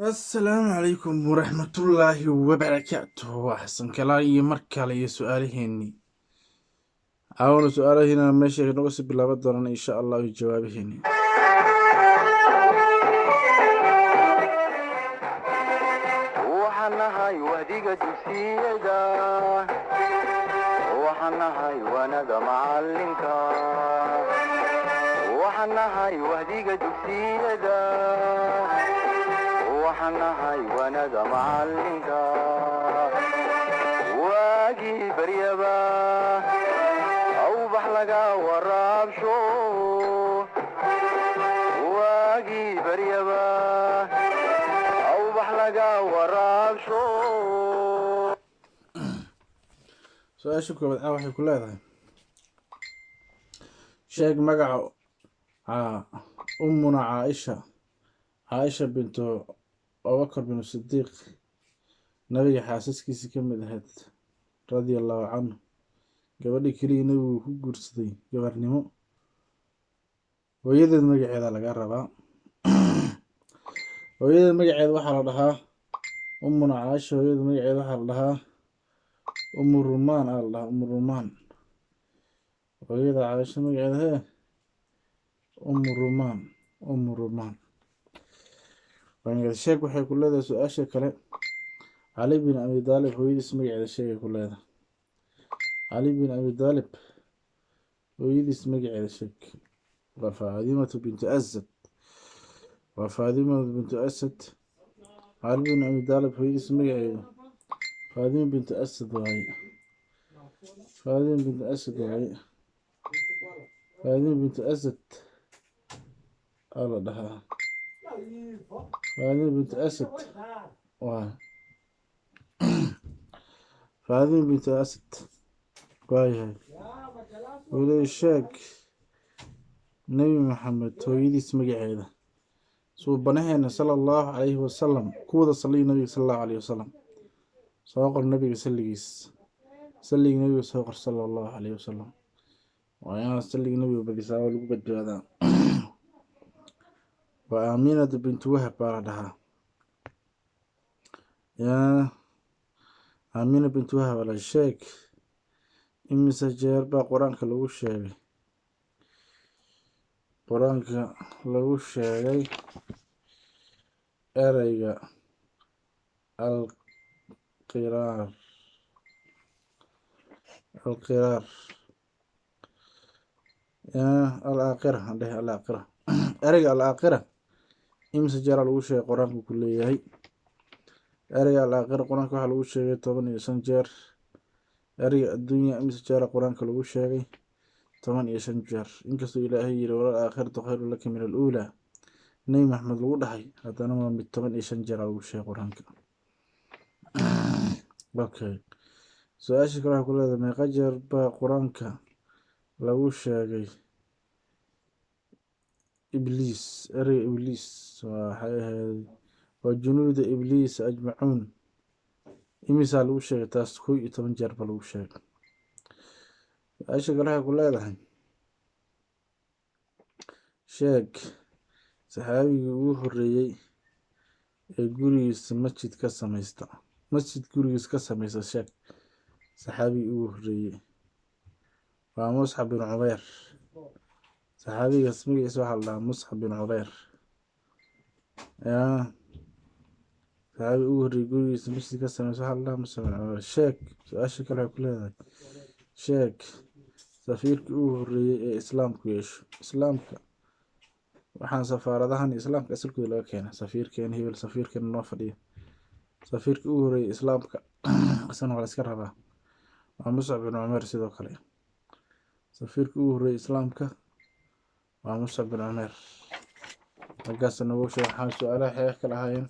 Asalaamu calaykum waraxmatullaahi wabarakaatuh. Waa Xasan Kalaa iyo mar kale iyo su-aalaheennii. Caawna su-aalahiina meesha nooga sii bilaaban doonaan insha Allah iyo jawaabaheennii. Waxaan nahay wahdiga dugsiyada, waxaan nahay waanada macalinka, waxaan nahay wahdiga dugsiyada, waxaan nahay waanada macalinka. Waagii baryaba awbax laga waraabsho, waagii baryaba awbax laga waraabsho. Su-aasha koowaad caawa waxay ku leedahay: sheeg magaca ummuna Caaisha, Caaisha bintu Abubakar binu Sidiiq, nabiga xaasaskiisii ka mid ahayd radia allahu canhu, gabadhii keliya nabigu ku guursaday gabarnimo. Hooyadeed magaceeda laga rabaa. Hooyadeed magaceeda waxaa la dhahaa ummuna Caaisha. Hooyadeed magaceeda waxaa la dhahaa Umu Rumaan aa la dhahaa, Umu Rumaan. Hooyada Caaisha magaceeda hee Umu Rumaan, Umu Rumaan. Sheeg waxay ku leedahay su-aasha kale: Cali bin Abi Daalib hooyadiis magaceeda sheegay ku leedahay. Cali bin Abi Daalib hooyadiis magaceeda sheeg. Waa Faadimatu bintu Asad, waa Faadimatu bintu Asad. Cali bin Abi Daalib hooyadiis magaceeda Faadima bintu Asad waaye, Faadima bintu Asad waaye, Faadima bintu Asad aa la dhahaa, Faadima bintu Asad waay, Faadima bintu Asad waayahay. Weli sheeg Nebi Maxamed hooyadiis magaceeda, suubanaheena sala allahu calayhi wasalam. Kuwada saliya nabiga sala allahu calayhi wasalam. Soo qor nabiga salligiis, salliga nabiga soo qor sala allahu calayhi wasalam. Waa inaad salliga nabiga badisaa oo lagu badbaadaa. Waa Aaminatu bintu Wahab baa la dhahaa. Yaa Aamina bintu Wahab la sheeg. Imise jeer baa qur-aanka lagu sheegay, qur-aanka lagu sheegay ereyga alqiraar? Alqiraar, yaa alaaqira dheh, alaaqira, ereyga alaaqira imise jeeraa lagu sheegay qur-aanka ku leeyahay? Ereyga alaaqira qur-aanka waxaa lagu sheegay 15 jeer. Ereyga adduunya imise jeera qur-aanka lagu sheegay? 15 jeer. Inkastoo Ilaahay yiri walal aakhiratu khayru laka min aluulaa, Nebi Maxamed lagu dhahay, haddana waa mid 15 jeer lagu sheegay qur-aanka. Okay, su-aasha kale waxay ku leedahay: meeqa jeer baa qur-aanka lagu sheegay Ibliis? Ereyga Ibliis waxay ahayd waa junuuda Ibliis ajmacuun. Imisaa lagu sheegay taas? 11 jeer baa lagu sheegay. Su-aasha kale waxay ku leedahay: sheeg saxaabigii ugu horreeyey ee gurigiisa masjid ka samaysta, masjid gurigiisa ka samaysta. Sheeg saxaabigii ugu horreeyey. Waa Muscab bin Cubayr. Saxaabigaas magaciisa waxaa la dhahaa Muscab bin Cubayr. Yaa saxaabiga ugu horreeyey gurigiisa masjid ka samaysta waxaa la dhahaa Muscab bin Cubayr. Sheeg su-aasha kale waxay ku leedahay: sheeg safiirkii ugu horreeyey ee islaamku yeesho. Islaamka waxaan safaaradahan islaamka asalkooda laga keena safiirkeen hebel, safiirkeen noo fadhiya. Safiirkii ugu horreeyey islaamka isna waa la iska rabaa, waa Muscab bin Cumeer. Sidoo kale safiirkii ugu horreeyey islaamka waa Muscab bin Cumeer. Halkaas nagu sheeg. Waxaan su-aalaha xeex kala ahaayeen: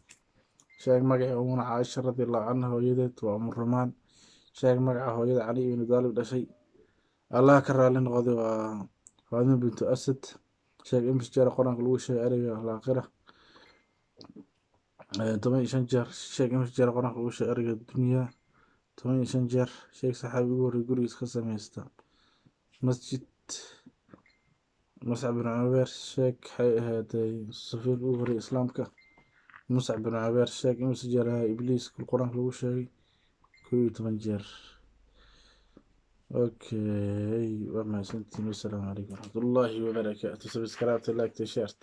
sheeg magacii umuna Caaisha radiallahu canha, hooyadeed waa Umu Rumaan. Sheeg magaca hooyada Cali ibnu Daalib dhashay, Allah ka raali noqday, waa Faadima bintu Asad. Sheeg imise jeer qur-aanka lagu sheegay ereyga alaakhira? 15 jeer. Sheeg imise jeer qur-aanka lagu sheegay ereyga dunya? 15 jeer. Sheeg saxaabi ugu horreeyay gurigiis ka sameysta masjid, Muscab bin Cubeer. Sheeg waxay ahayd safiirka ugu horreeyay islaamka, Muscab bin Cumeer. Sheeg imise jeer ayaa Ibliis Qur-aanka lagu sheegay? 11 jeer. Okay, waa mahadsantihiin. Wassalaamu calaykum waraxmatullaahi wabarakaatu. Subscribe, like, share.